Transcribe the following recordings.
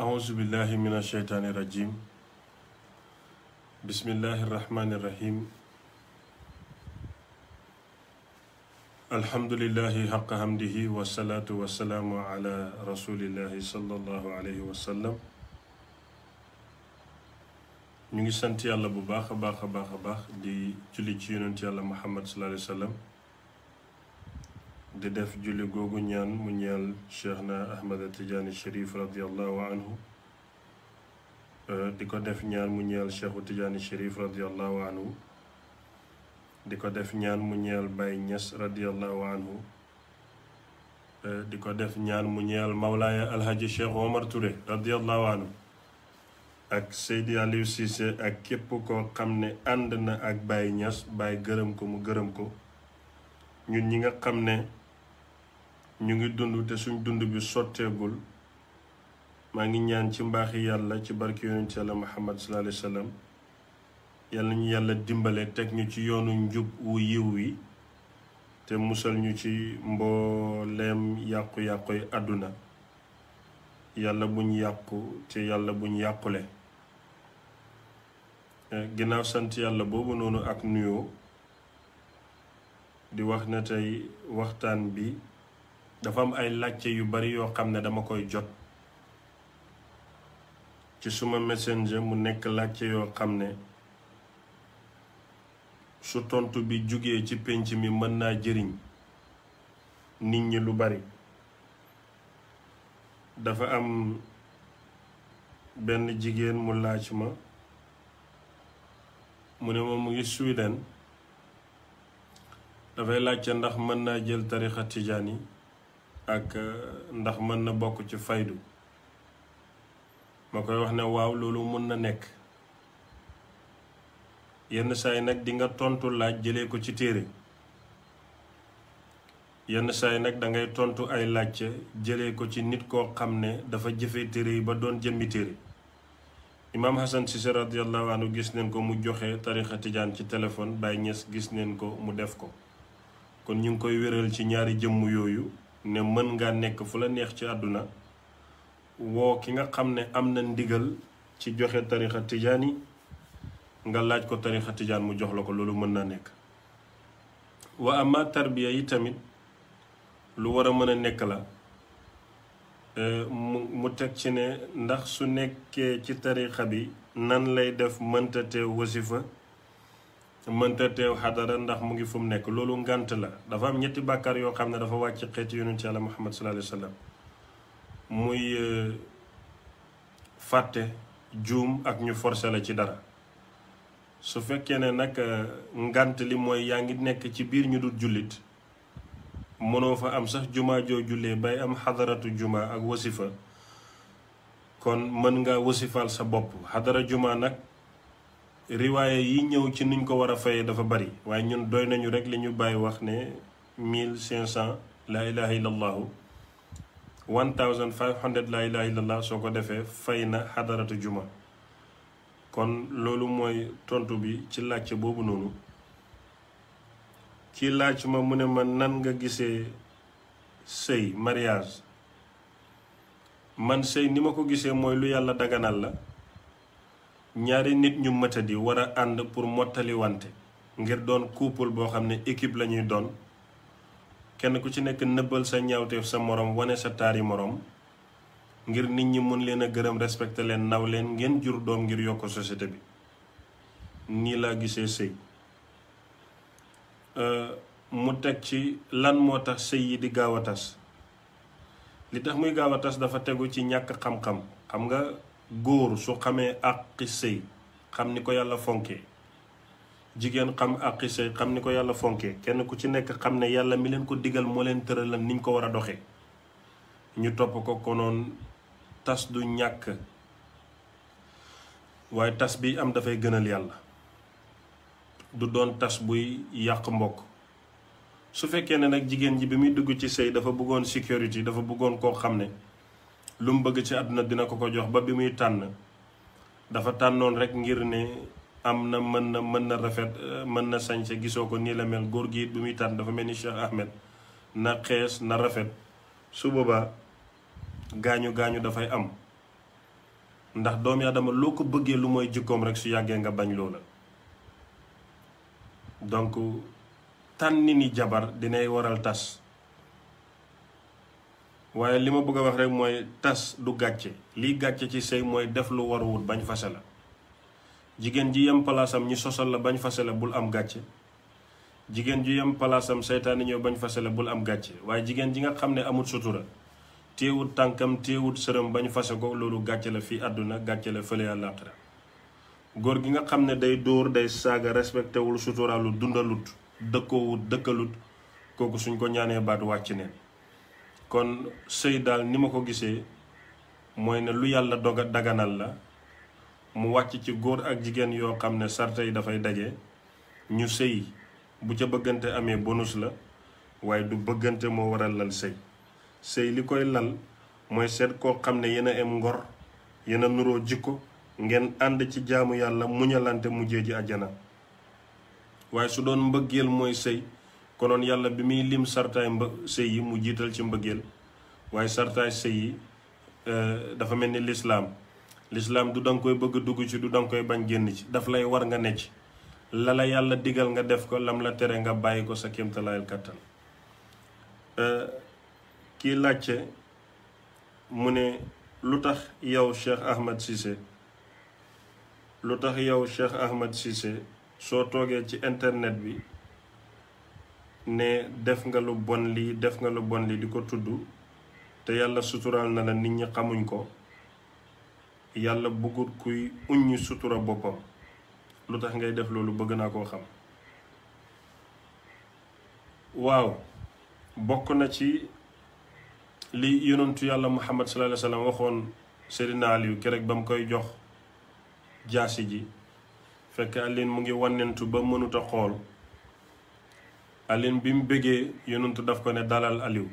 أعوذ بالله من الشيطان الرجيم بسم الله الرحمن الرحيم الحمد لله حق حمده والصلاة والسلام على رسول الله صلى الله عليه وسلم ñu ngi sant yàlla bu baax a baax di julli ci yonent yàlla Muhammad sallallahu alayhi wa sallam di def julli googu ñaan mu ñeel Cheikhna Ahmad Tidiane Chérif radiallahu anhu di ko def ñaan mu ñeel Cheikhu Tidiane Chérif radiallahu anhu di ko def ñaan mu ñeel Baye Niass radiallahu anhu di ko def ñaan mu ñeel Mawlaaya Alhaji Cheikh Omar Touré radiallahu anhu ak Seydi Aliou Cissé ak képp koo xam ne ànd na ak Baye Niass Baye gërëm ko mu gërëm ko ñun ñi nga xam ne ñu ngi dund te suñ dund bi sotteegul maa ngi ñaan ci mbaaxi yàlla ci barki yonent yàlla Muhammad sallallahu alayhi wa sallam yàlla ñu yàlla dimbale teg ñu ci yoonu njub wu yiw wi te musal ñu ci mbooleem yàqu-yàqu yi àdduna yàlla buñ yàqu te yàlla buñ yàqule ginnaaw sant yàlla boobu noonu ak nuyoo di wax ne tey waxtaan bi dafa am ay laajte yu bari yoo xam ne dama koy jot ci suma messenger mu nekk laajte yoo xam ne su tontu bi jugee ci pénc mi mën naa jëriñ nit ñi lu bari dafa am benn jigéen mu laaj ma mu ne ma mu ngi Sweden dafay laajte ndax mën naa jël tarixa tijaan yi ak ndax mën na bokk ci faydu ma koy wax ne waaw loolu mën na nekk yenn saa yi nag di nga tontu laaj jëlee ko ci téere yenn saa yi nag dangay tontu ay laajte jëlee ko ci nit koo xam ne dafa jëfe téere yi ba doon jëmmi téere Imam Hassan Cissé radiallahu anhu gis neen ko mu joxe tarixa tijaan ci téléphone Baye Niass gis neen ko mu def ko kon ñu ngi koy wéral ci ñaari jëmm yooyu ne mën nga nekk fu la neex ci àdduna woo ki nga xam ne am na ndigal ci joxe tarixa tijaan yi nga laaj ko tarixa tijaan mu jox la ko loolu mën naa nekk wa ama tarbiya yi tamit lu war a mën a nekk la mu teg ci ne ndax su nekkee ci tarixa bi nan lay def mënta teew wasifa mënta teew xadara ndax mu ngi fu mu nekk loolu ngànt la dafa am ñetti bàkkaar yoo xam ne dafa wàcc xeeti yonent yàlla Muhammad sallallahu alayhi wa sallam muy fàtte juum ak ñu forcé la ci dara su fekkee ne nag ngànt li mooy yaa ngi nekk ci biir ñu dul jullit mënoo fa am sax jumaa joo jullee bay am xadaratu juma ak wasifa kon mën nga wasifal sa bopp xadara juma nag riwaaye yi ñëw ci nuñ ko war a fayee dafa bari waaye ñun doy nañu rek li ñu bàyyi wax ne 1500 la ilaha illallahu 1500 la ilaha illallah soo ko defee fay na xadaratu juma kon loolu mooy tontu bi ci laajte boobu noonu ci laaj ma mu ne ma nan nga gisee sëy mariage man sëy ni ma ko gisee mooy lu yàlla daganal la ñaari nit ñu matadi war a ànd pour mottali wante ngir doon couple boo xam ne équipe la ñuy doon kenn ku ci nekk nëbbal sa ñaawteef sa moroom wane sa taari moroom ngir nit ñi mun leen a gërëm respecté leen naw leen ngeen jur doom ngir yokk société bi nii laa gisee sëy mu teg ci lan moo tax sëy yi di gaaw a tas li tax muy gaaw a tas dafa tegu ci ñàkk xam-xam xam nga góor su xamee àqi sëy xam ni ko yàlla fonkee jigéen xam àqi sëy xam ni ko yàlla fonkee kenn ku ci nekk xam ne yàlla mi leen ko digal moo leen tëralal niñ ko war a doxee ñu topp ko konoon tas du ñàkk waaye tas bi am dafay gënal yàlla du doon tas buy yàq mbokk su fekkee ne nag jigéen ji bi muy dugg ci sëy dafa bëggoon sécurité dafa bëggoon koo xam ne lu mu bëgg ci àdduna dina ko ko jox ba bi muy tànn dafa tànnoon rek ngir ne am na mën na rafet mën na sañse gisoo ko nii la mel góor gi it bi muy tànn dafa mel ni Cheikh Ahmed na xees na rafet su boobaa gaañu dafay am ndax doomi aadama loo ko bëggee lu mooy jikkoom rek su yàggee nga bañ loola. donc tànni ni jabar dinay waral tas, waaye li ma bëgg a wax rek mooy tas du gàcce. liy gàcce ci sëy mooy def lu waruwut bañ fase la. jigéen ji yem palaasam ñi sosal la bañ fase la bul am gàcce. jigéen ji yem palaasam seytaane ñëw bañ fase la bul am gàcce. waaye jigéen ji nga xam ne amul sutura, téewut tànkam téewut sërëm bañ fase ko, loolu gàcce la fii àdduna, gàcce la fële àllaaxira. góor gi nga xam ne day dóor, day saaga, respecté wul, suturaalu, dundalut, dëkkoowut, dëkkalut, kooku suñ ko ñaanee baat wàcc neen. kon sëy daal ni ma ko gisee mooy ne lu yàlla daganal la, mu wàcc ci góor ak jigéen yoo xam ne sarte yi dafay daje, ñu sëy. bu ca bëggante amee bonus la, waaye du bëggante moo waral lal sëy. sëy li koy lal mooy seet koo xam ne yéen a am ngor, yéen a nuroo jikko, ngeen ànd ci jaamu yàlla muñalante mujjee ji àjjana. waaye su doon mbëggeel mooy sëy, konoon yàlla bi muy lim sartaay sëy yi mu jiital ci mbëggeel. waaye sartaay sëy yi dafa mel ni lislaam du danga koy bëgg dugg ci, du danga koy bañ génn ci, daf lay war nga necc. la la yàlla digal nga def ko, lam la tere nga bàyyi ko sa kéemtalaayal kàttan. kii laajte mu ne lu tax yow Cheikh Ahmed Cissé soo toogee ci internet bi ne def nga lu bon lii di ko tudd, te yàlla suturaal na la nit ñi xamuñ ko. yàlla bëggut kuy uññi sutura boppam. lu tax ngay def loolu bëgg naa koo xam. waaw, bokk na ci li yonentu yàlla Muhammad sallallahu alayhi wa sallam waxoon Seydina Aliyu keroog ba mu koy jox jaasi ji, fekk Alioune mu ngi wànnentu ba mënut a xool. Alioune bi mu bëggee yonentu daf ko ne dalal Aliyu,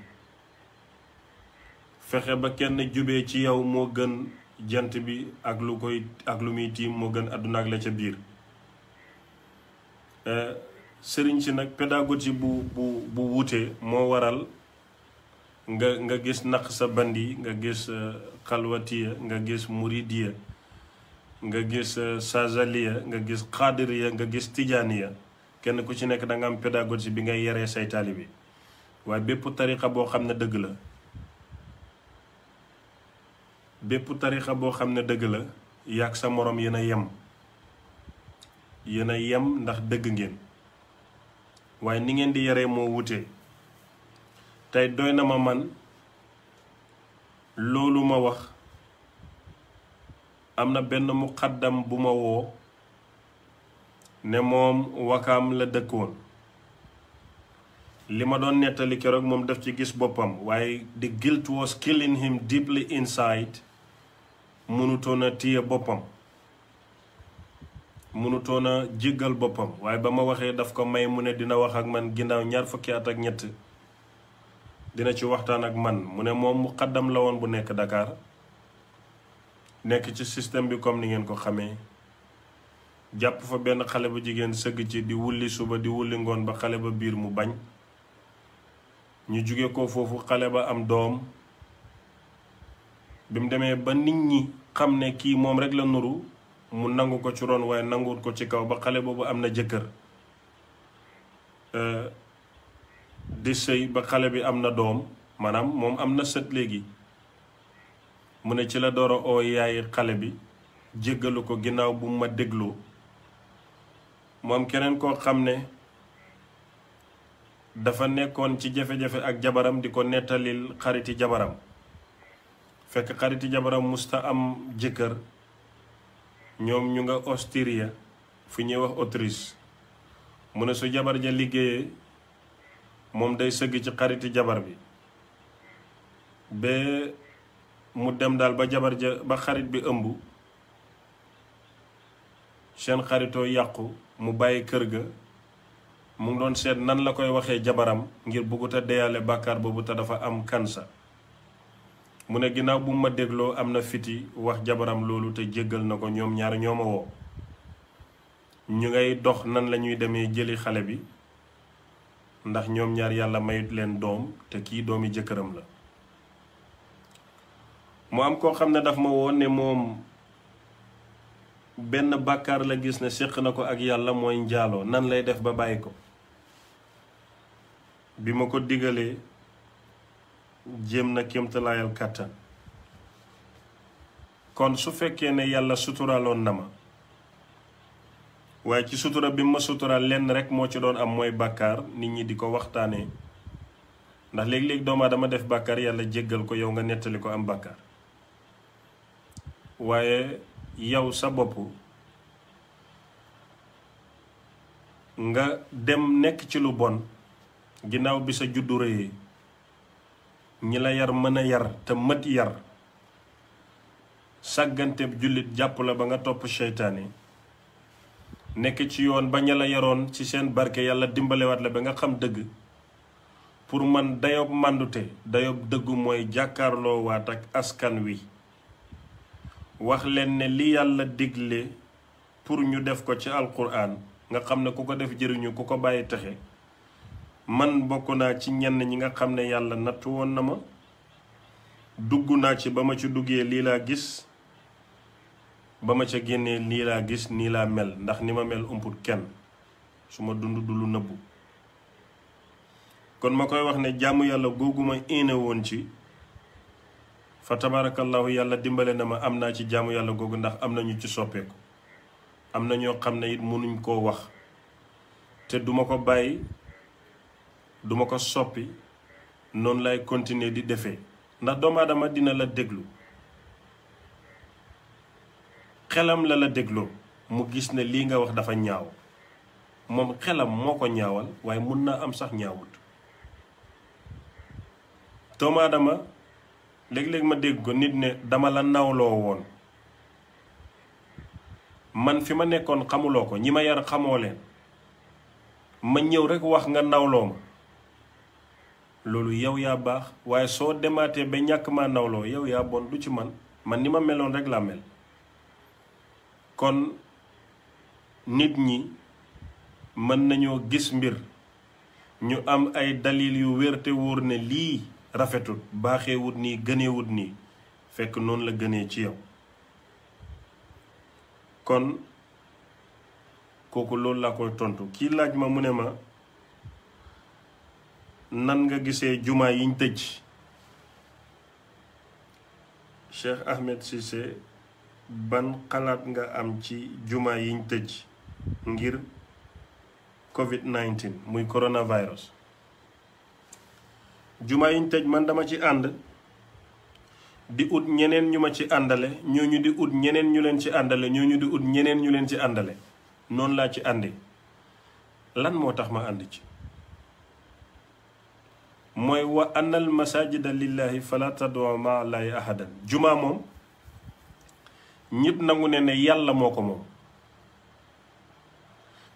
fexe ba kenn jubee ci yow moo gën jant bi ak lu muy tiim, moo gën àdduna ak la ca biir. sëriñ si nag pédagogie bu wuute moo waral nga gis naq sa bandi, nga gis xalwatiya, nga gis muridiya, nga gis sajaliya, nga gis xaadiriya, nga gis tijaaniya. kenn ku ci nekk da nga am pédagogie bi ngay yaree say taalibe. waaye bépp tariqa boo xam ne dëgg la, yàgg sa moroom yéen a yem ndax dëgg ngeen, waaye ni ngeen di yaree moo wute. tey doy na ma man loolu ma wax, am na benn muqaddam bu ma woo ne moom Wakaam la dëkkoon. li ma doon nettali keroog moom daf ci gis boppam, waaye the guilt was killing him deeply inside. mënutoon a téye boppam, mënutoon a jéggal boppam. waaye ba ma waxee daf ko may mu ne dina wax ak man ginnaaw 20 at ak ñett, dina ci waxtaan ak man. mu ne moom muqaddam la woon bu nekk Dakar, nekk ci système bi comme ni ngeen ko xamee. jàpp fa benn xale bu jigéen sëgg ci di wulli suba di wulli ngoon ba xale ba biir mu bañ. ñu jóge ko foofu xale ba am doom. bi mu demee ba nit ñi xam ne kii moom rek la nuru, mu nangu ko ci ron waaye nanguwut ko ci kaw ba xale boobu am na jëkkër. di sëy ba xale bi am na doom, maanaam moom am na sët léegi. mu ne ci la door a oo yaay xale bi jéggalu ko ginnaaw bu ma dégloo. moom keneen koo xam ne dafa nekkoon ci jafe-jafe ak jabaram di ko nettalil xariti jabaram, fekk xariti jabaram musta am jëkkër. ñoom ñu nga Austria fu ñuy wax Autriche. mu ne su jabar ja liggéeyee moom day sëgg ci xariti jabar bi ba mu dem daal ba jabar ja ba xarit bi ëmb, seen xaritoo yàqu, mu bàyyi kër ga. mu ngi doon seet nan la koy waxee jabaram ngir bëggut a deyaale bàkkaar boobu te dafa am kansa. mu ne ginnaaw bu ma dégloo am na fiti wax jabaram loolu te jéggal na ko. ñoom ñaar ñoo ma woo, ñu ngay dox nan la ñuy demee jëli xale bi, ndax ñoom ñaar yàlla mayut leen doom te kii doomi jëkkëram la. mu am koo xam ne daf ma woo ne moom benn bàkkaar la gis ne séq na ko ak yàlla mooy njaaloo nan lay def ba bàyyi ko. bi ma ko digalee jéem na kéemtalaayal kàttan. kon su fekkee ne yàlla suturaaloon na ma waaye ci sutura bi ma suturaal lenn rek moo ci doon am mooy bàkkaar nit ñi di ko waxtaanee ndax léeg-léeg doomu aadama def bàkkaar yàlla jéggal ko yow nga nettali ko am bàkkaar waaye yow sa bopp nga dem nekk ci lu bon ginnaaw bi sa juddu rëyee ñi la yar mën a yar te mët yar sàggante jullit jàpp la ba nga topp seytaane nekk ci yoon ba ña la yaroon ci seen barke yàlla dimbalewaat la ba nga xam dëgg pour man dayob màndute dayob dëggu mooy jàkkaarloo waat ak askan wi wax leen ne li yàlla digle pour ñu def ko ci alquran nga xam ne ku ko def jëriñu ku ko bàyyi texe man bokk naa ci ñenn ñi nga xam ne yàlla nattu woon na ma dugg naa ci ba ma ci duggee lii laa gis ba ma ca génnee nii laa gis nii laa mel ndax ni ma mel umput kenn su ma dund du lu nëbbu kon ma koy wax ne jaamu yàlla googu ma iine woon ci fa tabarakallahu yàlla dimbale na ma am naa ci jaamu yàlla googu ndax am na ñu ci soppeeku am na ñoo xam ne it mënuñ koo wax te duma ko bàyyi duma ko soppi noonu lay continuer di defee ndax doomu aadama dina la déglu xelam la dégloo mu gis ne lii nga wax dafa ñaaw moom xelam moo ko ñaawal waaye mun naa am sax ñaawut doomu aadama léeg-léeg ma dégg ko nit ne dama la nawloo woon man fi ma nekkoon xamuloo ko ñi ma yar xamoo leen ma ñëw rekk wax nga nawloo ma loolu yow yaa baax waaye soo demaatee ba ñàkk maa nawloo yow yaa bon du ci man ni ma meloon rekk laa mel kon nit ñi mën nañoo gis mbir ñu am ay dalil yu wér te wóor ne lii rafetul baaxeewut nii gëneewut nii fekk noonu la gënee ci yow kon kooku loolu laa koy tontu kii laaj ma mu ne ma nan nga gisee jumaa yiñ tëj Cheikh Ahmed Cissé ban xalaat nga am ci jumaa yiñ tëj ngir COVID-19 muy coronavirus jumaa yiñ tëj man dama ci ànd di ut ñeneen ñu ma ci àndale ñooñu di ut ñeneen ñu leen ci àndale ñooñu di ut ñeneen ñu leen ci àndale noonu laa ci àndi lan moo tax ma ànd ci mooy wa annal masajida lillahi fala tad'u ma'a allahi ahadan jumaa moom ñëpp nangu ne yàlla moo ko moom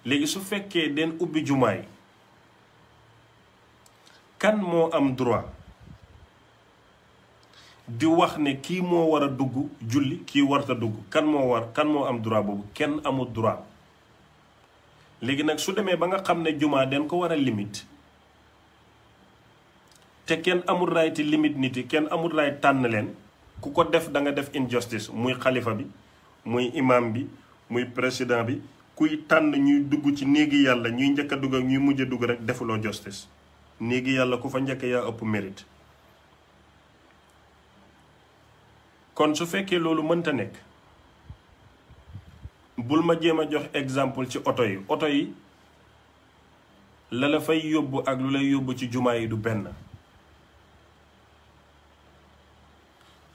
léegi su fekkee den ubbi jumaay kan moo am droit di wax ne kii moo war a dugg julli kii warta dugg kan moo am droit boobu kenn amul droit léegi nag su demee ba nga xam ne jumaa den ko war a limite te kenn amul raay ti limite nit yi kenn amul raay tànn leen ku ko def da nga def injustice muy xalifa bi muy imam bi muy président bi kuy tànn ñuy dugg ci néegi yàlla ñuy njëkk a dugg ak ñuy mujj a dugg rek defuloo justice néegi yàlla ku fa njëkk yaa ëpp mérite kon su fekkee loolu mënta nekk bul ma jéem a jox exemple ci oto yi la la fay yóbbu ak lu lay yóbbu ci jumaa yi du benn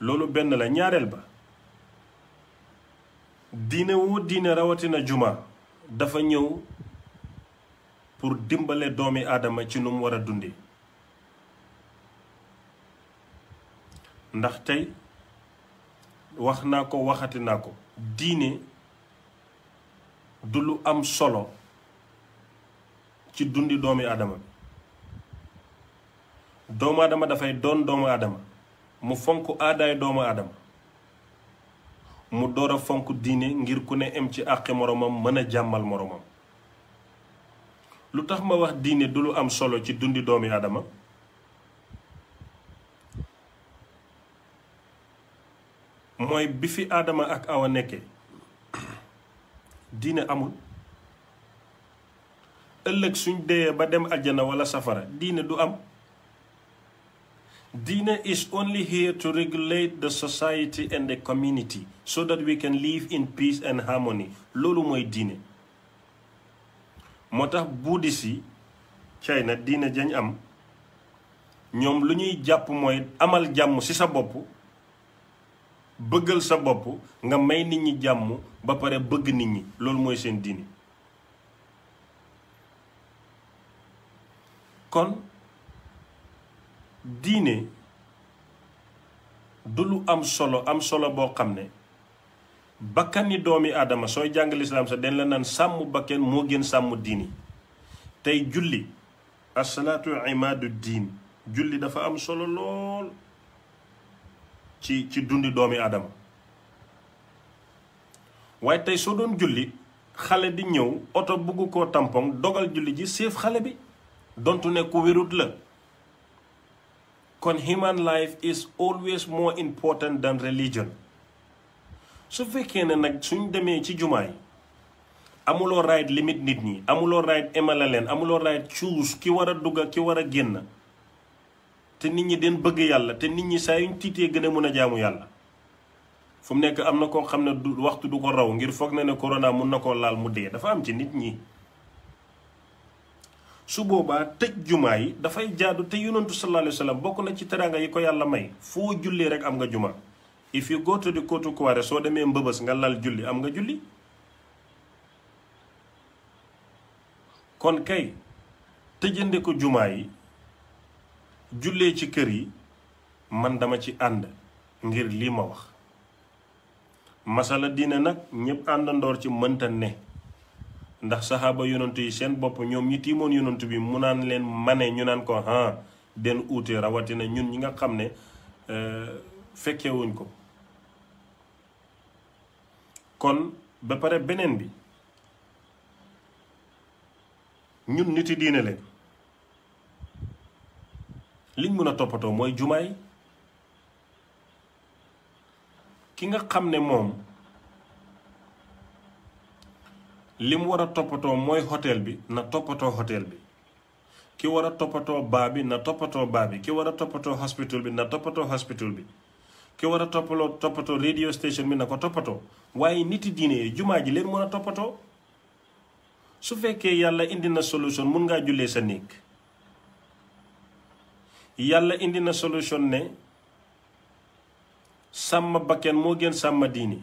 loolu benn la ñaareel ba diine wu diine rawatina juma dafa ñëw pour dimbale doomi aadama ci nu mu war a dundee ndax tey wax naa ko waxati naa ko diine du lu am solo ci dundi doomi aadama bi doomu aadama dafay doon doomu aadama mu fonk aadaay doomu aadama mu door a fonk diine ngir ku ne em ci àqi moromam mën a jàmmal moromam lu tax ma wax diine du lu am solo ci dundi doomi aadama mooy bi fi aadama ak awa nekkee diine amul. ëllëg suñ deyee ba dem aljana wala safara diine du am. Diine is only here to regulate the society and the community so that we can live in peace and harmony. Loolu mooy diine. moo tax bouddhiste yi China diine jañ am ñoom lu ñuy jàpp mooy amal jàmm ci sa bopp, bëggal sa bopp, nga may nit ñi jàmm ba pare bëgg nit ñi. loolu mooy seen diine. kon diine du lu am solo boo xam ne bakkani doomi aadama sooy jàng lislaam sax dañ la naan sàmm bakken moo gën sàmm diini. tey julli asalaatu imaadu diin, julli dafa am solo lool ci dundi doomi aadama. waaye tey soo doon julli xale di ñëw oto bugg koo tampon dogal julli ji séef xale bi dontu ne ku wérut la. kon human life is always more important than religion. su fekkee ne nag suñ demee ci jumaa yi amuloo right limit nit ñi, amuloo right emale leen, amuloo right choose ki war a dugg ki war a génn, te nit ñi den bëgg yàlla, te nit ñi saa yuñ tiitee gën a mën a jaamu yàlla. fu mu nekk am na koo xam ne du waxtu du ko raw ngir foog na ne corona mun na koo laal mu dee. dafa am ci nit ñi. su boobaa tëj jumaa yi dafay jaadu. te yonantu sallallahu alayhi wa sallam bokk na ci teraanga yi ko yàlla may foo jullee rek am nga juma. if you go to the Kotu Kuware soo demee mbëbës nga lal julli am nga julli. kon kay tëjande ko jumaa yi jullee ci kër yi man dama ci ànd ngir lii ma wax. masala diine nag ñëpp àndandoor ci mënta ne, ndax saxaaba yonantu yi seen bopp ñoom ñi tiimoon yonantu bi mu naan leen mane ñu naan ko den uute, rawatina ñun ñi nga xam ne fekkewuñ ko. kon ba pare beneen bi ñun niti diine leen liñ mën a toppatoo mooy jumaay. ki nga xam ne moom li mu war a toppatoo mooy hôtel bi na toppatoo hôtel bi, ki war a toppatoo baa bi na toppatoo baa bi, ki war a toppatoo hospital bi na toppatoo hospital bi, ki war a toppatoo radio station bi na ko toppatoo. waaye niti diine yi jumaa ji leen mën a toppatoo. su fekkee yàlla indi na solution mun ngaa jullee sa néeg. yàlla indi na solution ne sàmm bakken moo gën sàmm diini.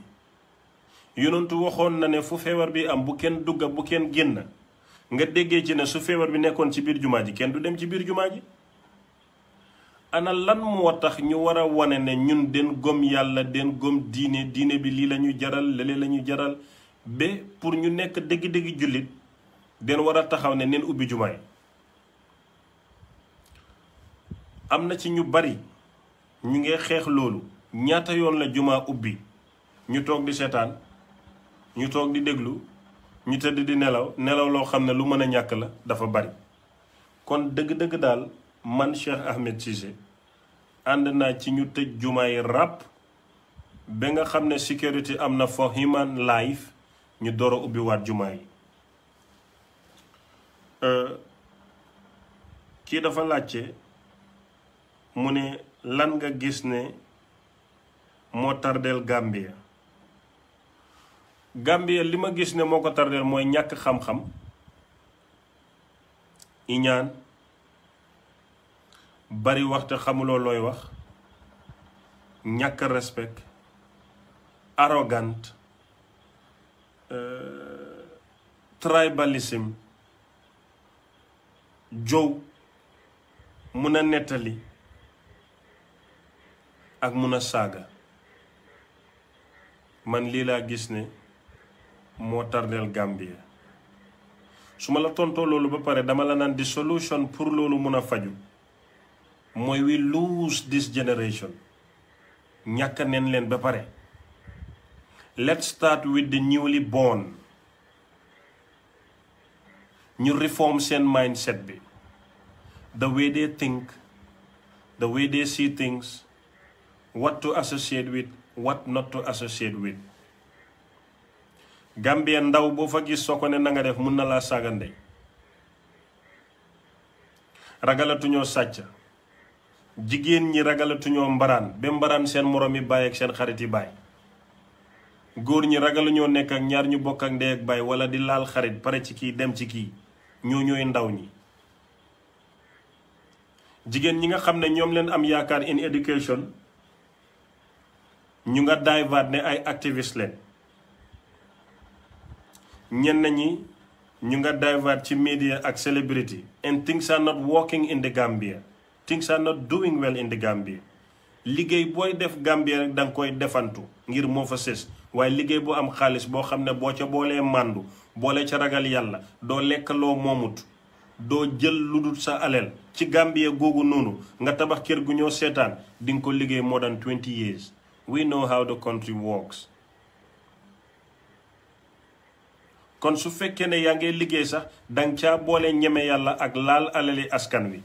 yonentu waxoon na ne fu feebar bi am bu kenn dugga bu kenn génn. nga déggee ci ne su feebar bi nekkoon ci biir jumaa ji kenn du dem ci biir jumaa ji. ana lan moo tax ñu war a wane ne ñun den gom yàlla den gom diine bi lii la ñu jaral lële la ñu jaral ba pour ñu nekk dëgg-dëgg jullit den war a taxaw ne neen ubbi jumaa yi. am na ci ñu bari ñu ngi xeex loolu. ñaata yoon la jumaa ubbi ñu toog di seetaan, ñu toog di déglu, ñu tëdd di nelaw loo xam ne lu mën a ñàkk la dafa bari. kon dëgg-dëgg daal man Cheikh Ahmed Cissé ànd naa ci ñu tëj jumaa yi ràpp ba nga xam ne sécurité am na for human life ñu door a ubbi waat jumaa yi. kii dafa laajte mu ne lan nga gis ne moo tardeel Gambia li ma gis ne moo ko tardeel mooy ñàkk xam-xam, iñaan, bari waxte xamuloo looy wax, ñàkk respect, arrogant, tribalism, jow, mun a nettali ak mun a saaga. man lii laa gis ne moo tardeel Gambia. su ma la tontoo loolu ba pare dama la naan di solution pour loolu mun a faju mooy we lose this generation. ñàkk neen leen ba pare. let's start with the newly born. ñu reform seen mindset bi. the way they think, the way they see things, what to associate with, what not to associate with. Gambia ndaw boo fa gis soo ko ne na nga def mun na laa saaga ndey. Ragalatuñoo sàcc, jigéen ñi ragalatuñoo mbaraan ba mbaraan seen moroom yi baay ak seen xarit yi baay. góor ñi ragaluñoo nekk ak ñaar ñu bokk ak ndey ak baay wala di laal xarit pare ci kii dem ci kii. ñooy ndaw ñi. jigéen ñi nga xam ne ñoom leen am yaakaar in education ñu nga divert ne ay activiste leen. ñenn ñi ñu nga divert ci media ak celebrity, and things are not working in the Gambia. Things are not doing well in the Gambia. liggéey booy def Gambia rek danga koy defantu ngir moo fa sës, waaye liggéey bu am xaalis boo xam ne boo ca boolee màndu boole ca ragal yàlla doo lekk loo moomut, doo jël lu dul sa alal ci Gambia googu noonu nga tabax kër gu ñoo seetaan di nga ko liggéey more than 20 years. We know how the country works. kon su fekkee ne yaa ngi liggéey sax danga caa boole ñeme yàlla ak laal alali askan wi.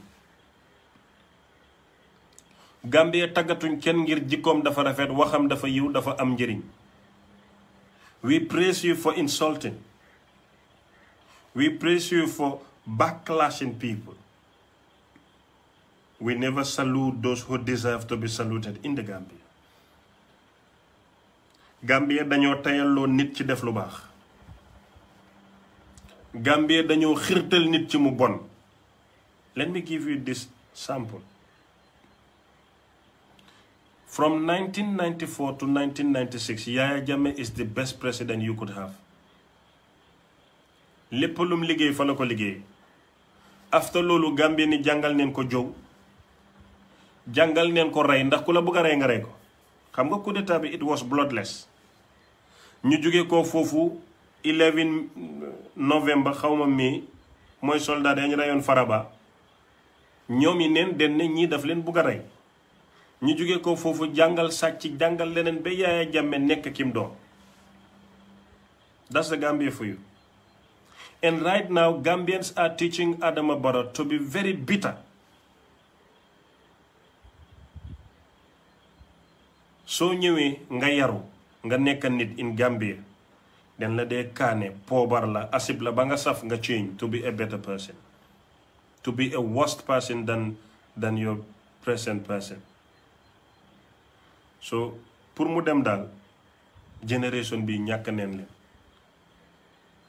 Gambia tàggatuñ kenn ngir jikkoom dafa rafet, waxam dafa yiw, dafa am njëriñ. We praise you for insulting. We praise you for backlashing people. We never salute those who deserve to be saluted in the Gambia. Gambia dañoo tayalloo nit ci def lu baax. Gambia dañoo xirtal nit ci mu bon. Let me give you this sample. From 1994 to 1996, Yaya Jammeh is the best president you could have. lépp lum liggéey fa la ko liggéey. After loolu Gambia ni jàngal neen ko jow, jàngal neen ko rey, ndax ku la bëgg a rey nga rey ko. xam nga coup d'état bi it was bloodless. ñu jóge ko foofu 11 novembre xawma mi mooy soldat dañu reyoon Faraba. ñoom yi neen den ne ñii daf leen bëgg a rey. ñu jóge ko foofu jàngal sàcc, jàngal leneen ba Yaya Jammeh nekk kim doon. That's the Gambia for you. And right now Gambians are teaching Adama Barrow to be very bitter. soo ñëwee nga yaru nga nekk nit in Gambia den la dee kaane poobar la asib la ba nga saf nga change to be a better person, to be a worse person than your present person. So pour mu dem daal génération bi ñàkk neen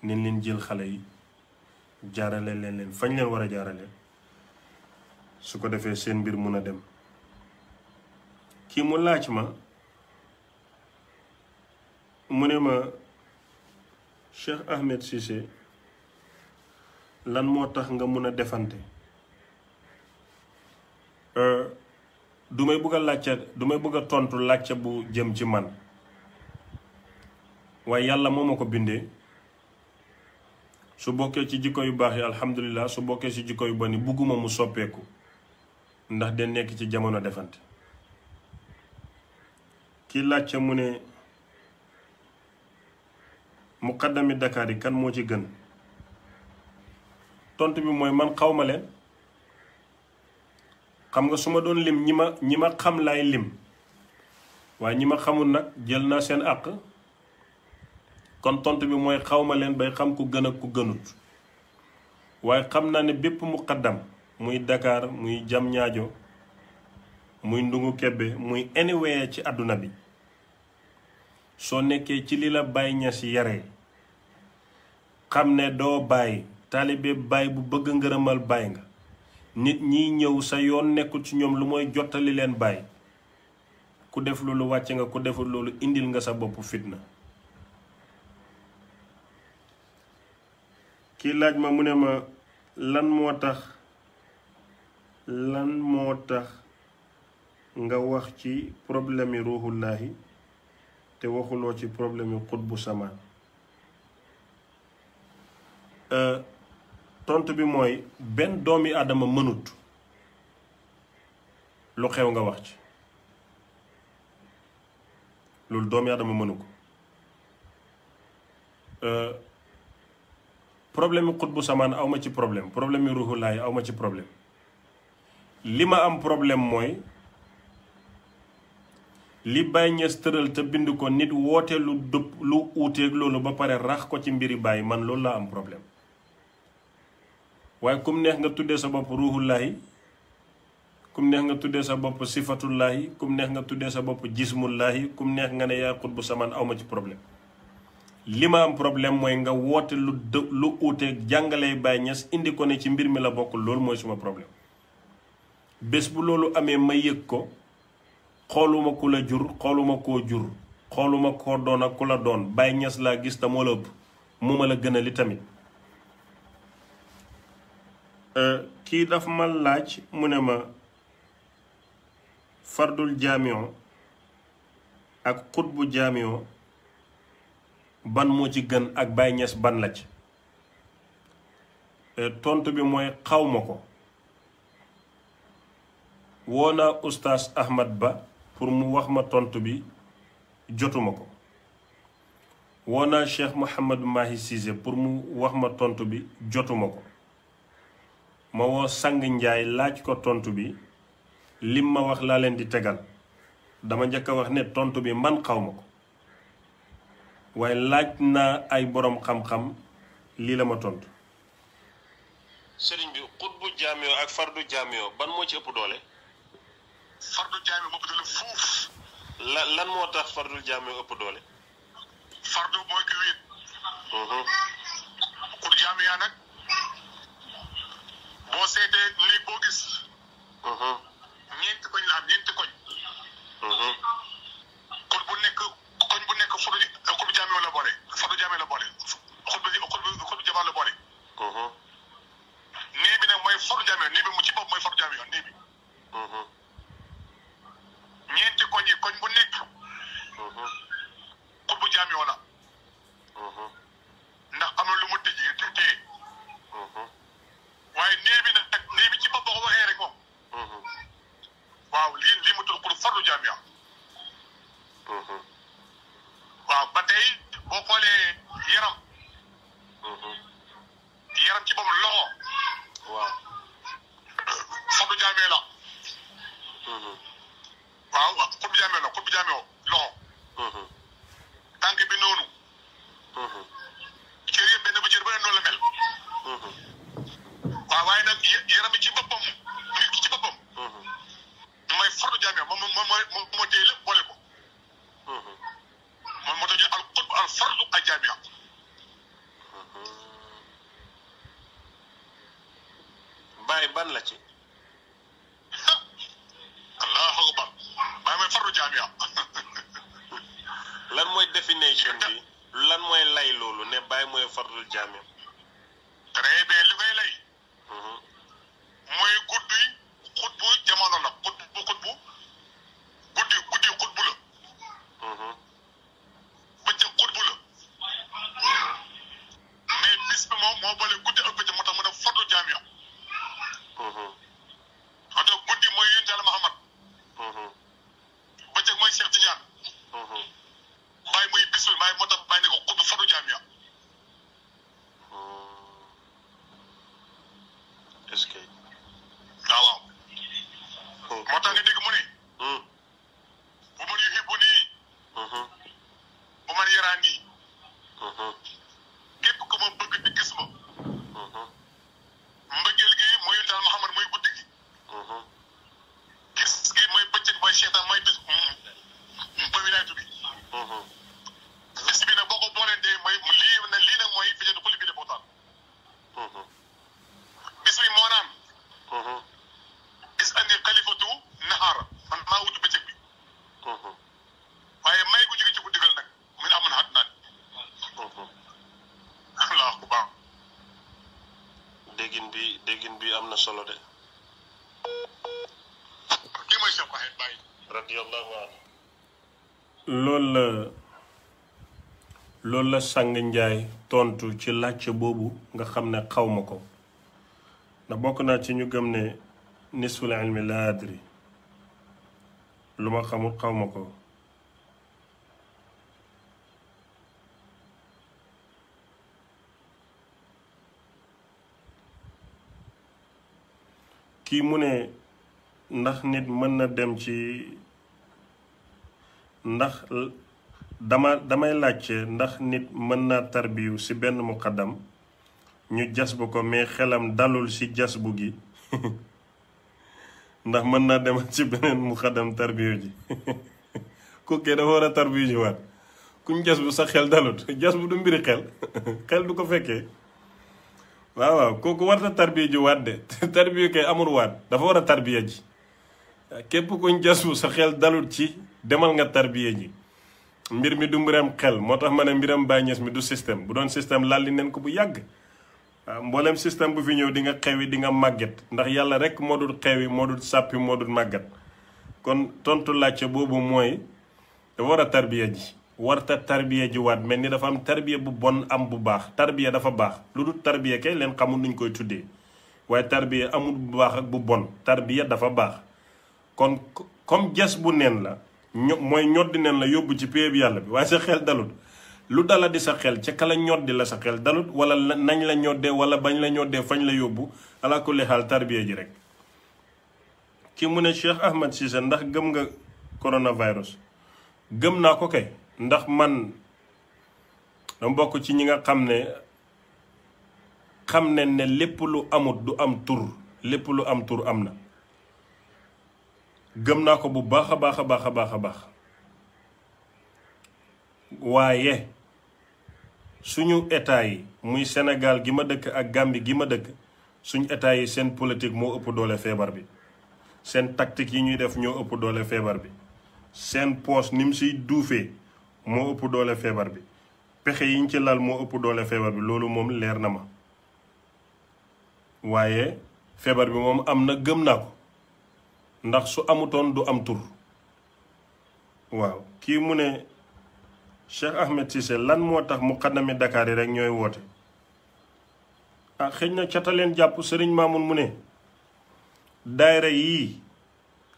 leen jël xale yi jaarale leen fañ leen war a jaarale su ko defee seen mbir mun a dem. kii mu laaj ma mu ne ma Cheikh Ahmed Cissé lan moo tax nga mun a defante. du may bëgg a tontu laajte bu jëm ci man, waaye yàlla moo ma ko bindee. su bokkee ci jikko yu baax yi alhamdulilah, su bokkee ci jikko yu bon yi bugguma mu soppeeku ndax de nekk ci jamono defante. kii laajte mu ne muqaddami Dakar yi kan moo ci gën. tontu bi mooy man xawma leen. xam nga su ma doon lim ñi ma xam laay lim, waaye ñi ma xamul nag jël naa seen àq. kon tontu bi mooy xawma leen bay xam ku gën ak ku gënut, waaye xam naa ne bépp muqaddam muy Dakar muy Diamniadio muy Ndungu Kebe muy anywhere ci àdduna bi, soo nekkee ci li la Baay Ñas yaree xam ne doo bàyyi taalibe baay bu bëgg ngërëmal baay nga. nit ñi ñëw sa yoon nekkul ci ñoom lu mooy jottali leen baay. ku def loolu wàcce nga, ku deful loolu indil nga sa bopp fitna. kii laaj ma mu ne ma lan moo tax nga wax ci problème yi ruuxullaahi te waxuloo ci problème yi xutbu samaan. tontu bi mooy benn doomi aadama mënut lu xew nga wax ci loolu, doomi aadama mënu ko. problème yi xutbu samaan awma ci problème yi ruuxullaahi awma ci problème. li ma am problème mooy li Baay Ñas tëral te bind ko nit woote lu dëpp lu uuteeg loolu ba pare rax ko ci mbiri Baay man loolu laa am problème waaye kum neex nga tuddee sa bopp ruuhullaahi kum neex nga tuddee sa bopp sifatullaahi kum neex nga tuddee sa bopp jismullaahi kum neex nga ne yaa xutbu samaan awma ci problème li ma am problème mooy nga woote lu uuteeg jàngalee Baay Ñas indi ko ne ci mbir mi la bokk loolu mooy suma problème bés bu loolu amee ma yëg ko xooluma ku la jur xooluma koo jur xooluma koo doon ak ku la doon Baay Ñas laa gis te moo la ëpp mu ma la gën a li tamit kii daf ma laaj mu ne ma fardul jaamion ak xutbu jaamion ban moo ci gën ak Baay Ñas ban la ci tontu bi mooy xawma ko woo naa ustaas Ahmad Ba pour mu wax ma tontu bi jotuma ko woo naa Cheikh Mouhamadou Mahi Cissé pour mu wax ma tontu bi jotuma ko ma woo Sang Njaay laaj ko tontu bi lim ma wax laa leen di tegal dama njëkk a wax ne tontu bi man xawma ko waaye laaj naa ay boroom xam-xam lii la ma tontu. sëriñ bi xutbu jaamiyoo ak fardu jaamiyoo ban moo ci ëpp doole. fardu jaamiyoo moo ëpp doole fuuf. lan moo tax fardul jaamiyoo ëpp doole. fardu mooy ki wéet. xutbu jaamiyoo nag boo seetee néeg boo gis. ñeenti koñ la am ñeenti koñ. koñ bu nekk xutbu jaamiyoo la boole fardu jaamiyoo la boole xutbu jamaa la boole. nii bi nag mooy fardu jaamiyoo nii bi mu ci bopp mooy fardu jaamiyoo nii bi. ñeenti koñ yi koñ bu nekk. xutbu jaamiyoo la. ndax am na lu mu tëjee te téye. waaye nii bi nag nii bi ci bopp boo ko waxee rek moom. waaw lii mu tudd pour fardu jaamiyoo. waaw ba tey boo xoolee yaram. yaram ci boppam loxo. waaw. fardu jaamiyoo la. waaw xutbu jaamiyoo la xutbu jaamiyoo loxo. tànk bi noonu. cër yëpp benn bu cër bu ne noonu la mel. waaw waaye nag yaram bi ci boppam nit ki ci boppam. mooy fardu jaamiyoo moom moo téye lépp boole ko. moom moo tax ñu al xutbu al fardu al jaamiyoo. Baay ban la ci. allahu akbar Baay mooy fardu jaamiyoo. lan mooy définition bi lan mooy lay loolu ne Baay mooy fardul jaamiyoo. très bien li koy lay. mooy guddi xutbu jamono la guddi xutbu la. bëccëg xutbu la. mais bis bi moom moo boole guddi ak bëccëg moo tax mu def fardu jaamiyoo. moo tax guddi mooy yonent Yàlla Muhammad. bëccëg mooy Cheikh Tidiane. Baay mooy bis bi Baay moo tax Baay ne ko xutbu fardu jaamiyoo. est-ce que. waaw. moo tax nga dégg mu ne. bu man yuhibbunii. bu man yaraanii. képp ku ma bëgg di gis ma. mbëggeel gi mooy yonent Yàlla Muhammad mooy guddi gi. gis gi mooy bëccëg mooy seetaan mooy bis mooy wilaayatu bi. bis bi nag boo ko boolee dee mooy lii nag mooy fi jënd xuli bi de bootaan. bis bi moo naan. gis andi xalifatu nahaara man maa wutu bëccëg bi. waaye may gu jóge ci guddi gal nag mu ne amoon xat naan. allahu akbar. déggin bi am na solo de. kii mooy Cheikh Baye Baye. radiyallahu anhu. loolu la Sang Njaay tontu ci laajte boobu nga xam ne xaw ma ko ndax bokk naa ci ñu gëm ne nisful ilmi laa adri lu ma xamul xaw ma ko. kii mu ne ndax nit mën na dem ci ndax damay laajte ndax nit mën naa tarbiyu ci benn muqaddam ñu jas bu ko mais xelam dalul ci jas bu gi ndax mën naa demal ci beneen muqaddam tarbiyu ji kookee dafa war a tarbiyu ji waat kuñ jas bu sa xel dalut jas bu du mbiri xel du ko fekkee waaw kooku warta tarbiyu ji waat de tarbiyu kay amul waat dafa war a tarbiya ji képp kuñ jas bu sa xel dalut ci demal nga tarbiya ji mbir mi du mbiram xel moo tax ma ne mbiram Baay Ñas mi du système bu doon système lalli neen ko bu yàgg waaw mboolem système bu fi ñëw di nga xewi di nga màgget ndax yàlla rek moo dul xewi moo dul sàppi moo dul màgget kon tontu laajte boobu mooy dafa war a tarbiya ji warta tarbiya ji waat mel ni dafa am tarbiya bu bon am bu baax tarbiya dafa baax lu dul tarbiya kay leen xamul nuñ koy tuddee waaye tarbiya amul bu baax ak bu bon tarbiya dafa baax kon comme jas bu neen la mooy ñoddi neen la yóbbu ci péeb yàlla bi waaye sa xel dalut lu dala di sa xel ca kala ñoddi la sa xel dalut wala nañ la ñoddee wala bañ la ñoddee fañ la yóbbu ala kulli xaal tarbiya ji rek ki mu ne Cheikh Ahmed Cissé ndax gëm nga coronavirus gëm naa ko kay ndax man dama bokk ci ñi nga xam ne lépp lu amut du am tur lépp lu am tur am na gëm naa ko bu baax a baax a baax a baax a baax waaye suñu état yi muy Sénégal gi ma dëkk ak Gambie gi ma dëkk suñu état yi seen politique moo ëpp doole feebar bi seen tactique yi ñuy def ñoo ëpp doole feebar bi seen poos ni mu siy duufee moo ëpp doole feebar bi pexe yiñ ci lal moo ëpp doole feebar bi loolu moom leer na ma waaye feebar bi moom am na gëm naa ko ndax su amutoon du am tur waaw kii mu ne Cheikh Ahmed Cissé lan moo tax muqaddami Dakar yi rek ñooy woote ah xëy na cataleen jàpp sëriñ Maamun mu ne daayira yii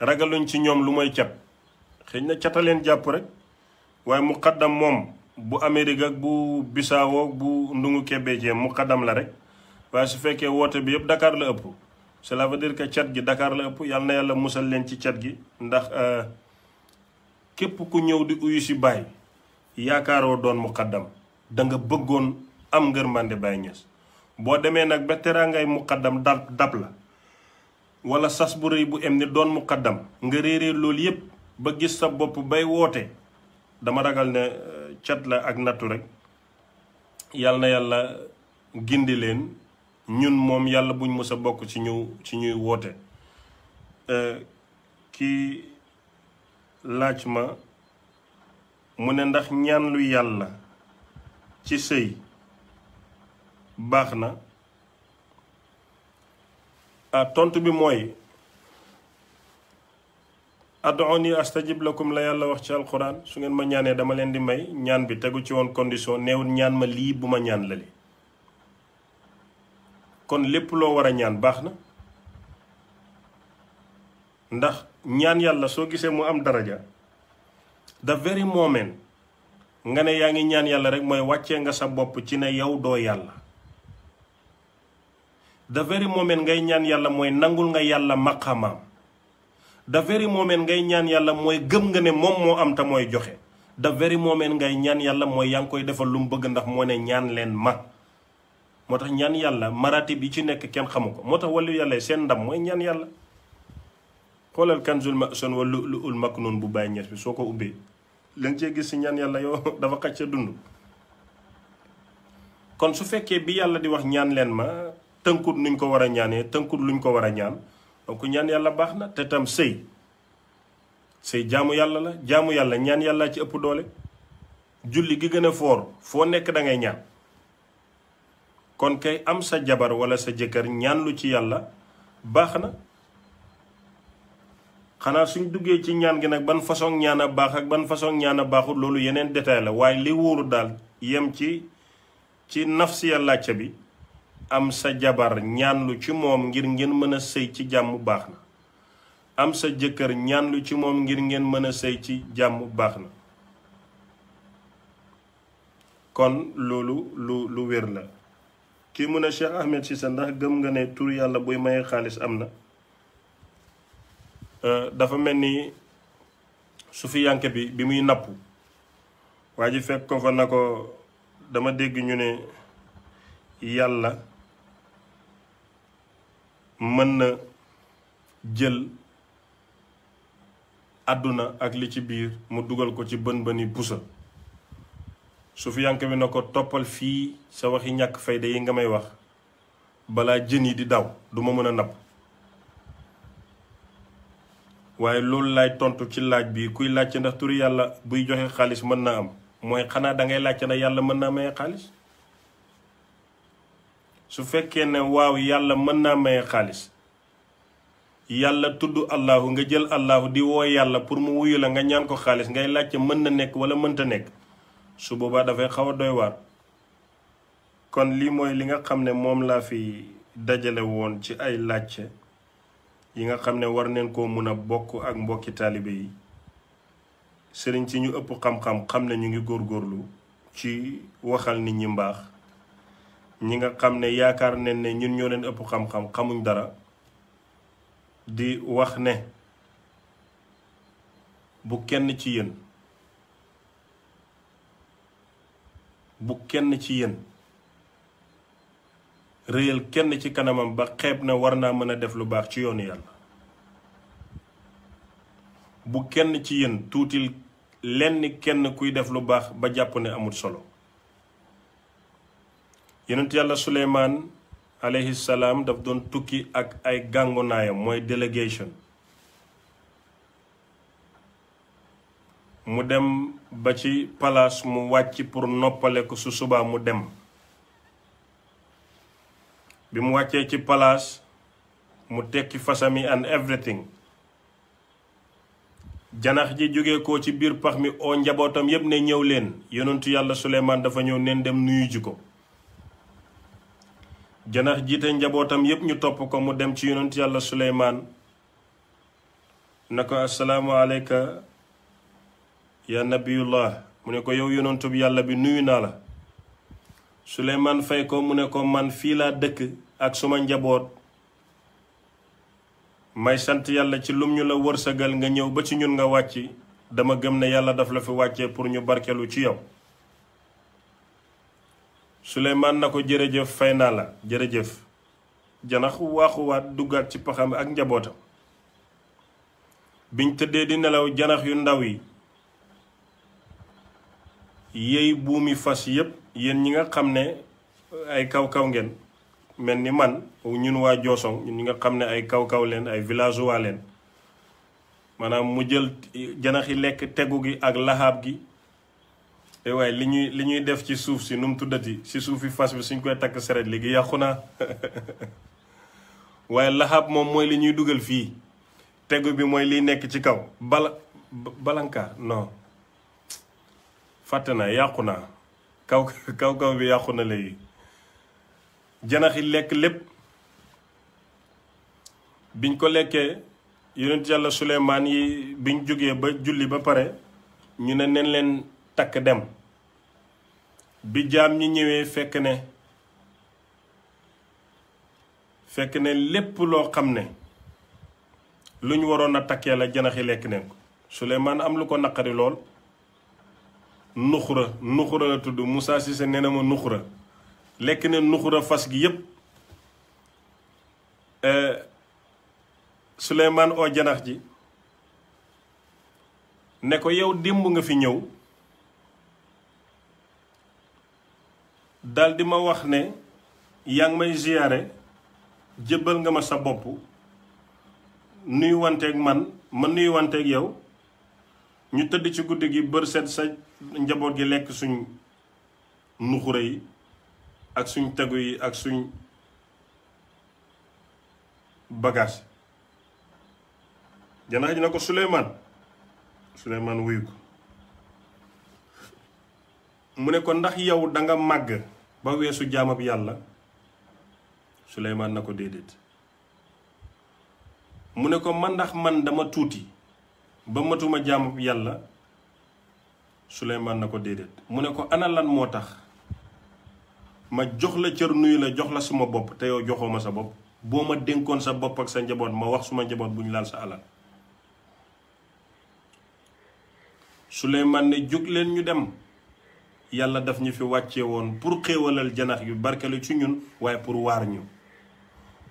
ragaluñ ci ñoom lu mooy cat xëy na cataleen jàpp rek waaye muqaddam moom bu Amérique ak bu Bissau ak bu ndungu kebee jee muqaddam la rek waaye su fekkee woote bi yëpp Dakar la ëpp cela veut dire que cat gi Dakar la ëpp yal na yàlla musal leen ci cat gi ndax képp ku ñëw di uyu si Baay yaakaaroo doon muqaddam da nga bëggoon am ngërmande Baay Ñas boo demee nag ba teraangay muqaddam dab la wala sas bu rëy bu em ni doon muqaddam nga réeree loolu yépp ba gis sa bopp bay woote dama ragal ne cat la ak nattu rek yal na yàlla gindi leen ñun moom yàlla buñ mës a bokk ci ñuy woote kii laaj ma mu ne ndax ñaan lu yàlla ci sëy baax na tontu bi mooy ad'uuni astajib lakum la yàlla wax ci alquran su ngeen ma ñaanee dama leen di may ñaan bi tegu ci woon condition neewul ñaan ma lii bu ma ñaan la li kon lépp loo war a ñaan baax na ndax ñaan yàlla soo gisee mu am daraja the very moment nga ne yaa ngi ñaan yàlla rek mooy wàccee nga sa bopp ci ne yow doo yàlla the very moment ngay ñaan yàlla mooy nangul nga yàlla maqamaam the very moment ngay ñaan yàlla mooy gëm nga ne moom moo am te mooy joxe the very moment ngay ñaan yàlla mooy yaa ngi koy defal lu mu bëgg ndax moo ne ñaan leen ma moo tax ñaan yàlla marati bi ci nekk kenn xamu ko moo tax wàllu yàlla seen ndam mooy ñaan yàlla xoolal kanzul mason wa lu'lu'ul maknun bu Baay Ñas bi soo ko ubbee la nga cee gis si ñaan yàlla yow dafa xacc dund kon su fekkee bi yàlla di wax ñaan leen ma tënkut nuñ ko war a ñaanee tënkut luñ ko war a ñaan donc ñaan yàlla baax na te tam sëy jaamu yàlla la jaamu yàlla ñaan yàlla ci ëpp doole julli gi gën a foor foo nekk da ngay ñaan kon kay am sa jabar wala sa jëkkër ñaan lu ci yàlla baax na xanaa suñ duggee ci ñaan gi nag ban façon ñaan a baax ak ban façon ñaan a baaxul loolu yeneen détail la waaye li wóoru daal yem ci nafsiya làcca bi am sa jabar ñaan lu ci moom ngir ngeen mën a sëy ci jàmm baax na am sa jëkkër ñaan lu ci moom ngir ngeen mën a sëy ci jàmm baax na kon loolu lu wér la kii mu ne Cheikh Ahmed Cissé ndax gëm nga ne tur yàlla buy maye xaalis am na dafa mel ni sufiyanke bi muy napp waa ji fekk ko fa na ko dama dégg ñu ne yàlla mën na jël àdduna ak li ci biir mu dugal ko ci bën bëni pusa sufiyanke bi na ko toppal fii sa waxi ñàkk fayda yi nga may wax balaa jën yi di daw duma mën a napp waaye loolu laay tontu ci laaj bi kuy laajte ndax turi yàlla buy joxe xaalis mën na am mooy xanaa dangay laajte ndax yàlla mën naa maye xaalis su fekkee ne waaw yàlla mën naa maye xaalis yàlla tudd allahu nga jël allahu di woo yàlla pour mu wuyu la nga ñaan ko xaalis ngay laajte mën na nekk wala mënta nekk su boobaa dafay xaw a doy waar kon lii mooy li nga xam ne moom laa fi dajale woon ci ay laajte yi nga xam ne war neen koo mun a bokk ak mbokki taalibe yi sëriñ si ñu ëpp xam-xam xam ne ñu ngi góorgóorlu ci waxal nit ñi mbaax ñi nga xam ne yaakaar nañ ne ñun ñoo leen ëpp xam-xam xamuñ dara di wax ne bu kenn ci yéen réyal kenn ci kanamam ba xeeb na war naa mën a def lu baax ci yoonu yàlla bu kenn ci yéen tuutil lenn kenn kuy def lu baax ba jàpp ne amul solo yonent yàlla Suleymaan alayhi salaam daf doon tukki ak ay gàngunaayam mooy délégation mu dem ba ci palaas mu wàcc pour noppale ko su subaa mu dem bi mu wàccee ci palaas mu tekki fasami and everything janax ji jóge ko ci biir pax mi oo njabootam yépp ne ñëw leen yonentu yàlla Suleymaan dafa ñëw neen dem nuyu ji ko janax jiite njabootam yépp ñu topp ko mu dem ci yonentu yàlla Suleymaan na ko assalaamu aleyka ya nabiyullah mu ne ko yow yonentu bi yàlla bi nuyu naa la Suleymaan fay ko mu ne ko man fii laa dëkk ak suma njaboot may sant yàlla ci lum ñu la wërsëgal nga ñëw ba ci ñun nga wàcc dama gëm ne yàlla daf la fi wàccee pour ñu barkelu ci yow Suleymaan na ko jërëjëf fay naa la jërëjëf janax waaxuwaat duggaat ci paxam ak njabootam biñ tëddee di nelaw janax yu ndaw yi yéy buumi fas yépp yéen ñi nga xam ne ay kaw-kaw ngeen mel ni man ñun waa Joosong ñun ñi nga xam ne ay kaw-kaw leen ay villageois leen maanaam mu jël janax yi lekk tegu gi ak laxaab gi te waaye li ñuy def ci suuf si nu mu tuddati si suufi fas bi suñ koy takk seret léegi yàqu naa waaye laxaab moom mooy li ñuy dugal fii tegu bi mooy liy nekk ci kaw balankaar non fàtte naa yàqu naa kaw bi yàqu na léegi janax yi lekk lépp biñ ko lekkee yonent yàlla Suleymaan yi biñ jógee ba julli ba pare ñu ne nen leen takk dem bi jaam ñi ñëwee fekk ne lépp loo xam ne lu ñu waroon a takkee la janax yi lekk neen ko Suleymaan am lu ko naqari lool nuxura la tudd Moussa Cissé nee na ma nuxura lekk ne nuxura fas gi yépp Suleymaan oo janax ji ne ko yow démb nga fi ñëw daldi ma wax ne yaa ngi may ziyaare jébbal nga ma sa bopp nuyu wanteeg man nuyu wanteeg yow ñu tëdd ci guddi gi bër set sa njaboot gi lekk suñ nuxura yi ak suñ tegu yi ak suñ bagage janax ji na ko Suleymaan wuyu ko mu ne ko ndax yow danga màgg ba weesu jaamab yàlla Suleymaan na ko déedéet mu ne ko ndax man dama tuuti ba matuma jaamab yàlla Suleymaan na ko déedéet mu ne ko ana lan moo tax ma jox la cër nuyu la jox la suma bopp te yow joxoo ma sa bopp boo ma dénkoon sa bopp ak sa njaboot ma wax suma njaboot bu ñu laal sa alal Suleymaan ne jóg leen ñu dem. Yàlla daf ñu fi wàcce woon pour xéewalal janax yu barkelu ci ñun waaye pour waar ñu.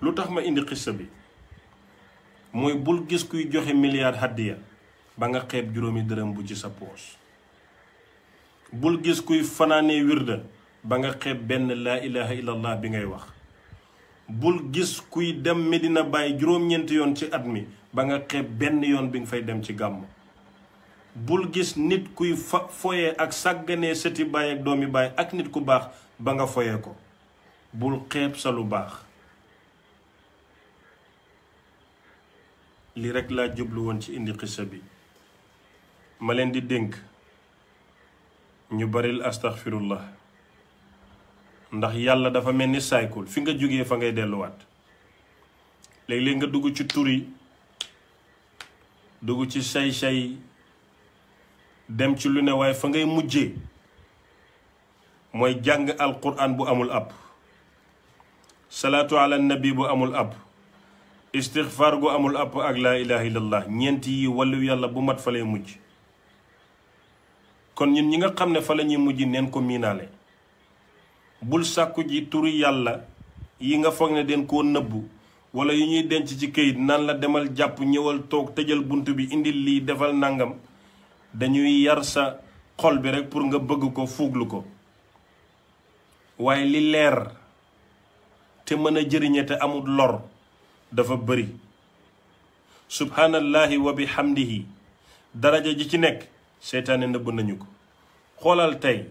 lu tax ma indi xissa bi mooy bul gis kuy joxe milliard hadiya ba nga xeeb juróomi dërëm bu ci sa poos. bul gis kuy fanaanee wirda ba nga xeeb benn laa ilaha illallah bi ngay wax. bul gis kuy dem Medina Baye juróom-ñeenti yoon ci at mi ba nga xeeb benn yoon bi nga fay dem ci gàmm. bul gis nit kuy foye ak sàgganee sëti baay ak doomi baay ak nit ku baax ba nga foye ko. bul xeeb sa lu baax. li rek laa jublu woon ci indi xissa bi. ma leen di dénk ñu baril astaghfirullah ndax yàlla dafa mel ni cycle fi nga jógee fa ngay delluwaat. léeg-léeg nga dugg ci turi dugg ci say dem ci lu ne waaye fa ngay mujjee mooy jàng alquran bu amul ab, salaatu ala nabi bu amul ab, istixfaar gu amul ab ak laa ilaha illallah. ñeent yi wàllu yàlla bu mat fa lay mujj. kon ñun ñi nga xam ne fa la ñuy mujj neen ko miinaale. bul sàkku ji turi yàlla yi nga foog ne den koo nëbbu wala yu ñuy denc ci këyit naan la demal jàpp ñëwal toog tëjal bunt bi indil lii defal nangam. dañuy yar sa xol bi rek pour nga bëgg ko fuuglu ko. waaye li leer te mën a jëriñe te amul lor dafa bëri. subhanallahi wa bihamdihi daraja ji ci nekk seytaane nëbb nañu ko. xoolal tey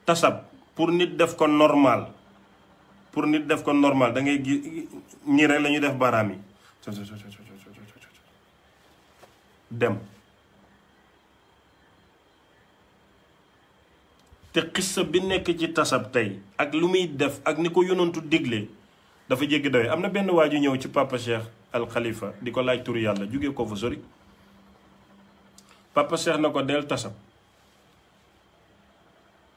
tasab pour nit def ko normal da ngay gi ñii rek la ñuy def baaraam yi dem. te xissa bi nekk ci tasab tey ak lu muy def ak ni ko yonantu digle dafa jéggi doy. am na benn waa ju ñëw ci papa Cheikh al Khalifa di ko laaj turu yàlla jóge ko fa sori. papa Cheikh na ko del tasab.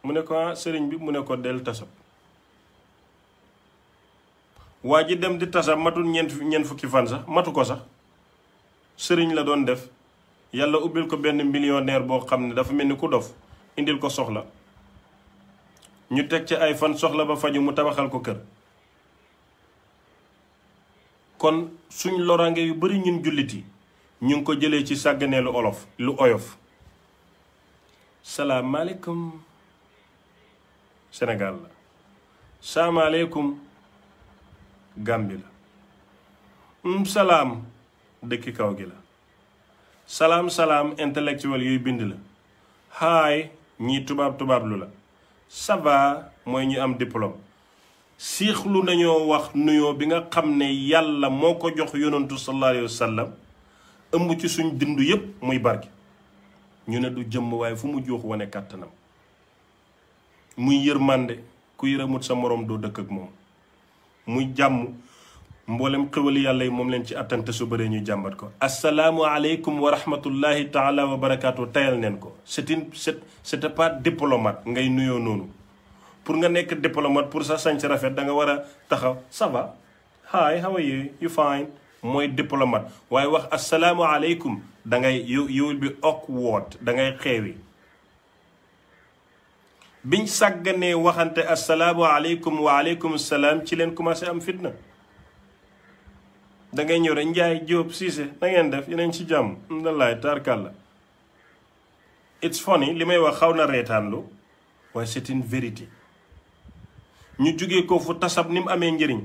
mu ne ko sëriñ bi mu ne ko del tasab. waa ji dem di tasab matul ñeent fukki fan sax matu ko sax. sëriñ la doon def yàlla ubbil ko benn millionnaire boo xam ne dafa mel ni ku dof indil ko soxla. ñu teg ci ay fan soxla ba faju mu tabaxal ko kër. kon suñ loraange yu bari ñun jullit yi ñu ngi ko jëlee ci sàgganeelu olof lu oyof. salaamaaleykum Sénégal la. salaamaaleykum Gambie la. salaam dëkki kaw gi la. salaam intellectuel yuy bind la. haay ñii tubaab lu la. ça va mooy ñu am diplôme. siixlu nañoo wax nuyoo bi nga xam ne yàlla moo ko jox yonantu sallallahu alayhi wa sallam ëmb ci suñ dindu yépp muy barke. ñu ne du jëmm waaye fu mu jox wane kàttanam. muy yërmande ku yërëmut sa moroom doo dëkk ak moom. muy jàmm mboolem xéwali yàlla yi moom leen ci attante su bëree ñu jàmbat ko. asalaamu aleykum wa rahmatullahi taala wa barakaatu tayal neen ko. c'était pas diplomate ngay nuyoo noonu. pour nga nekk diplomate pour sa sañ si rafet da nga war a taxaw ça va hi how are you you fine mooy diplomate. waaye wax asalaamu aleykum da ngay you will be awkward da ngay xeewi. biñ sàgganee waxante asalaamu aleykum wa aleykum salaam ci leen commencé am fitna. da ngay ñëw rek Njaay Jóob Siise na ngeen def yeneen ci jàmm wallaay taarkàlla. it's funny li may wax xaw na reetaanlu waaye c'est une vérité. ñu jógee ko fu tasab ni mu amee njëriñ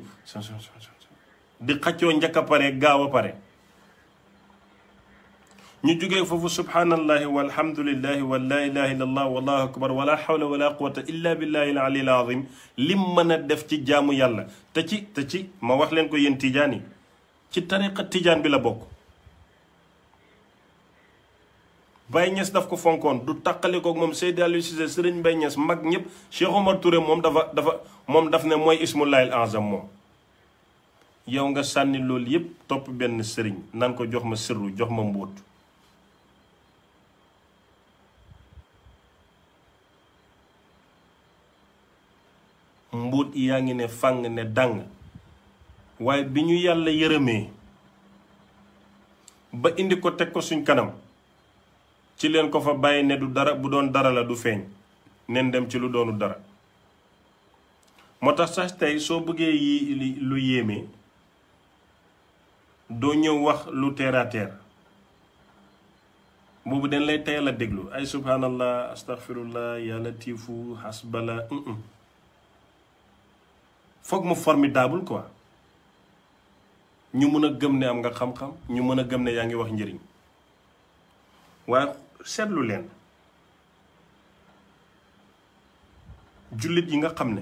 di xaccoo njëkk a pare gaaw a pare. ñu jógee foofu subhanallahi walhamdulillahi wa la ilaha illallah wallahu akbar wala hawla wala quwwata illa billahi al ali al azim lim mën a def ci jaamu yàlla te ci ma wax leen ko yéen tijaan yi ci tariqa tijaan bi la bokk. Baye Niass daf ko fonkoon du taqali koog moom Seydi Aliou Cissé Serigne Baye Niass mag ñëpp Cheikh Omar Touré moom daf ne mooy ismullahil azam moom. yow nga sànni loolu yépp topp benn sëriñ naan ko jox ma sirru jox ma mbóot. mbóot yaa ngi ne fàng ne dàng waaye bi ñu yàlla yërëmee ba indi ko teg ko suñ kanam ci leen ko fa bàyyi ne du dara, bu doon dara la du feeñ nen dem ci lu doonu dara. moo tax sax tey soo bëggee yi lu yéeme doo ñëw wax lu terre à terre boobu dañ lay teyal a déglu ay subhanallah astaghfirullah ya latifu hasbala foog mu formidable quoi ñu mën a gëm ne am nga xam-xam, ñu mën a gëm ne yaa ngi wax njëriñ. waaye seetlu leen jullit yi nga xam ne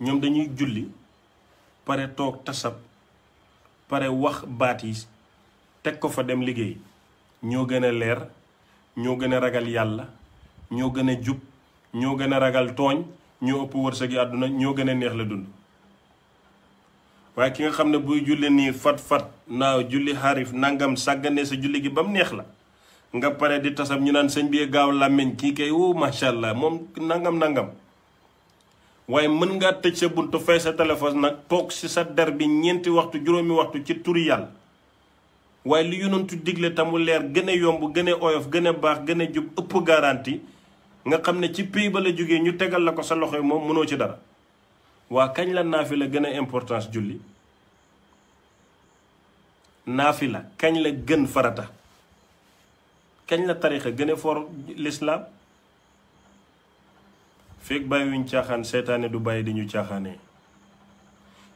ñoom dañuy julli pare toog tasab pare wax baat yi teg ko fa dem liggéey, ñoo gën a leer, ñoo gën a ragal yàlla, ñoo gën a jub, ñoo gën a ragal tooñ, ñoo ëpp wërsëgi àdduna, ñoo gën a neex la dund. waaye ki nga xam ne buy julli nii fat naaw julli xarif nangam sàggane sa julli gi ba mu neex la nga pare di tasab ñu naan sëñ bi gaaw làmmiñ kii kay woo macha allah moom nangam waaye mën ngaa tëj sa buntu fay sa téléphone nag toog ci sa der bi 4 waxtu 5 waxtu ci turi yàlla waaye li yonentu digle tamu leer gën a yomb gën a oyof gën a baax gën a jub ëpp garanti nga xam ne ci pays ba la jógee ñu tegal la ko sa loxo yi moom mënoo ci dara. waa kañ la naafila gën a importance julli? naafila kañ la gën farata? kañ la tarixa gën a for l'islam? fekk bàyyi wuñ caaxaan seytaane du bàyyi di ñu caaxaanee.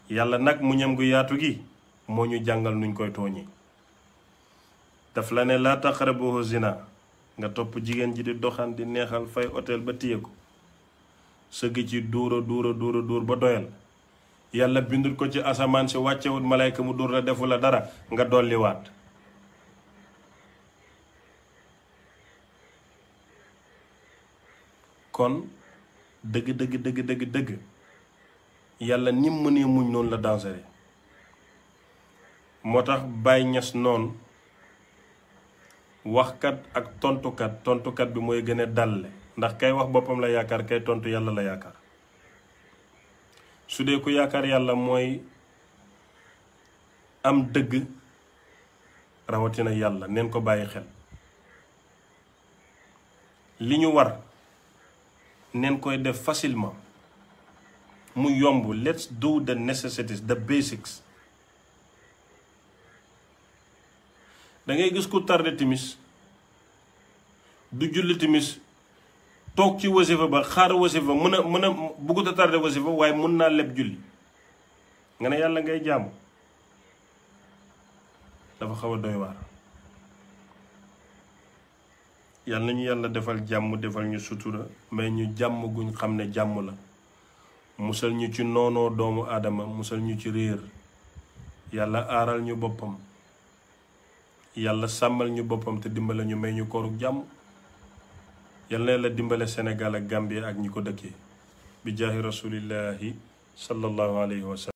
yàlla nag mu ñam gu yaatu gi moo ñu jàngal nuñ koy tooñi. daf la ne laa taqrabu zina nga topp jigéen ji di doxaan di neexal fay hôtel ba téye ko sëgg ci dóor ba doyal yàlla bindul ko ci asamaan si wàccewut malayka mu dóor la defu la dara nga dolliwaat. kon dëgg yàlla nim mënee muñ noonu la dangereux. moo tax Baay Ñas noonu waxkat ak tontukat bi mooy gën a dalle ndax kay wax boppam la yaakaar kay tontu yàlla la yaakaar. su dee ku yaakaar yàlla mooy am dëgg rawatina yàlla neen ko bàyyi xel. li ñu war neen koy def facilement mu yomb. Let's do the necessities, the basics. da ngay gis ku tardé timis du julli timis toog ci wasifa ba xaar wasifa mën a buggut a tardé wasifa waaye mun naa leb julli nga ne yàlla ngay jaamu dafa xaw a doy waar. yàlla nañu yàlla defal jàmm defal ñu sutura may ñu jàmm guñ xam ne jàmm la, musal ñu ci noonoo doomu aadama, musal ñu ci réer. yàlla aaral ñu boppam, yàlla sàmmal ñu boppam te dimbale ñu may ñu kooruk jàmm. yal na yàlla dimbale Sénégal ak Gambie ak ñi ko dëkkee bi jaahi rasulillahi sallallahu alayhi wa sallam.